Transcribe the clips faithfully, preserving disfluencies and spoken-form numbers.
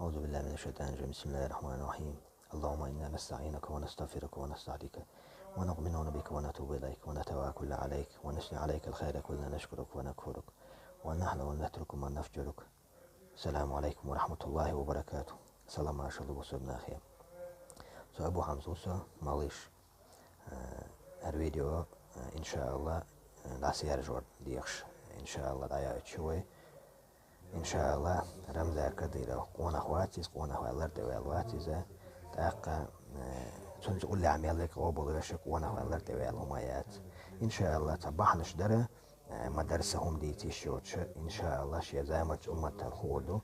أعوذ بالله من الشيطان الرجيم. بسم الله الرحمن الرحيم. اللهم إنا نستعينك ونستغفرك ونستهديك ونؤمن بك ونتوب إليك ونتوكل عليك ونثني عليك الخير كله، نشكرك ونكفرك ونحن ونترك من نفجرك. السلام عليكم ورحمة الله وبركاته. Салам-маршалла ва субнахе. Со Абу Хьамза ва со, малыш. Э, ер видео, э, иншаалла, э, дӀасаяржор дехаш. Иншаалла, дӀаяйчу вай. Иншаалла, Рамзан Кадыров къонах вац иза, къонах ваьллар тӀе ваьлла вац иза. ТӀаккха, э, цунца уллехь мел вега къобал веши къонах ваьллар тӀе ваьлла хӀума яц. Иншаалла, цхьа бахьанаш дара, э, мадарса хӀума дийца йиш йоцуша, иншаалла, шен заманчу умматан хуур ду.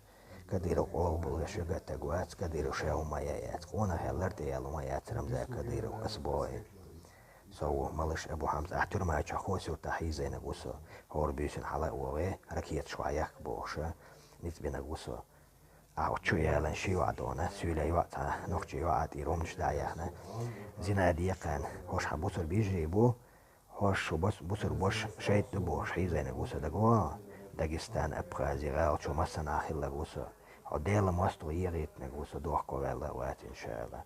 Кадыров къобал веши гатаг вац, Кадыров ша хӀума я яц. Къонах ваьллар тӀе ваьлла хӀума яц Рамзан Кадыров, ас боху. Со ву малыш Абу Хьамза, ахь тюрьма чохь хӀокху суртахь хьийзийнарг ву со. ХӀора буьйсанна хьала а вогӀий, ракеташ ваха яхка бохуша, ницкъ бинарг ву со. Ахь чу ялан ши йоӀ дона, суьйлийн йоӀ цхьа, нохчийн йоӀ а тӀера хӀуманаш дӀа а яьхна. Зина декхарна, хӀорш хьан бусурба йижарий бу, хӀорш шу бус-, бусурба баш шайтӀа ду бохуш хьийзийнарг ву со дагавогӀу. Дагестан, Абхази, гӀала чу массанхьа хилларг ву со. Хьо Делан мостагӀа егӀийтинарг ву со, дохко ваьлла а вац, иншаалла.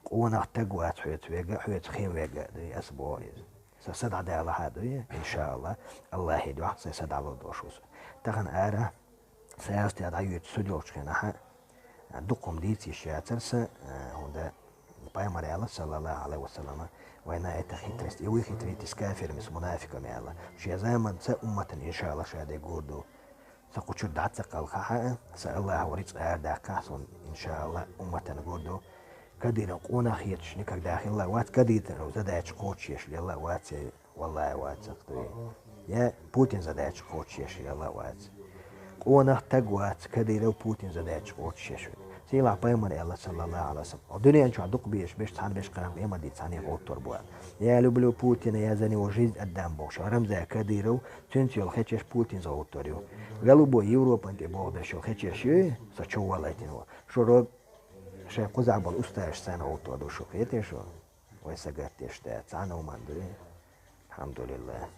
Къонах таг вац хьоьца вега, хьоьца хин вега а дуй, ас боху иза. Сан са дӀадалахь а дуй, иншаалла, Аллахье дуьхьа сайн са дӀалур долуш ву со. Тахана ара саьрстехь дӀаюьйцу суд йолчу хенахь, дукха хӀума дийца йиш яцара сан, хӀунда пайхамар аьлла, саллаллаху Ӏалайхи ва саллама, вайна это хитрость, и вы хитрите с кафирами, с мунафиками аьлла. Шен заманца умматан, иншаалла, ша де гур ду. Сан кху чуьра дӀа ца кхалхахь а, сан Аллахьо рицкъ арадаккхахь суна, иншаалла, умматан гур ду. Кадыров къонах хеташ никогда хилла вац, Кадыров задача кхочушъеш лелла а вац, я валлахьи вацахь дуй. Я Путин задача кхочушъеш лелла а вац. Къонах таг вац, Кадыров Путин задача кхочушъеш ву. Сийлахь пайхамар аьлла, саллаллаху Ӏалайхи ва саллам, дуьнен чохь дукха беш, беш цхьана беш кхана къемат дийца цхьаьна гӀовттор бу. Я люблю Путина, я за него жизнь отдам бохуш, Рамзан Кадыров, цуьнца йолу хечеш Путинца гӀовттор ю. Голубой Европан тӀе боху беш йолу хечеш ю, со чу валайтина ву. Шу рог шайн кхузахь болу устазаш санна гӀовттор ду шу, хетий шу? Вай сагатдеш да, цхьана хӀуманна дуй. Алхьамдулиллах.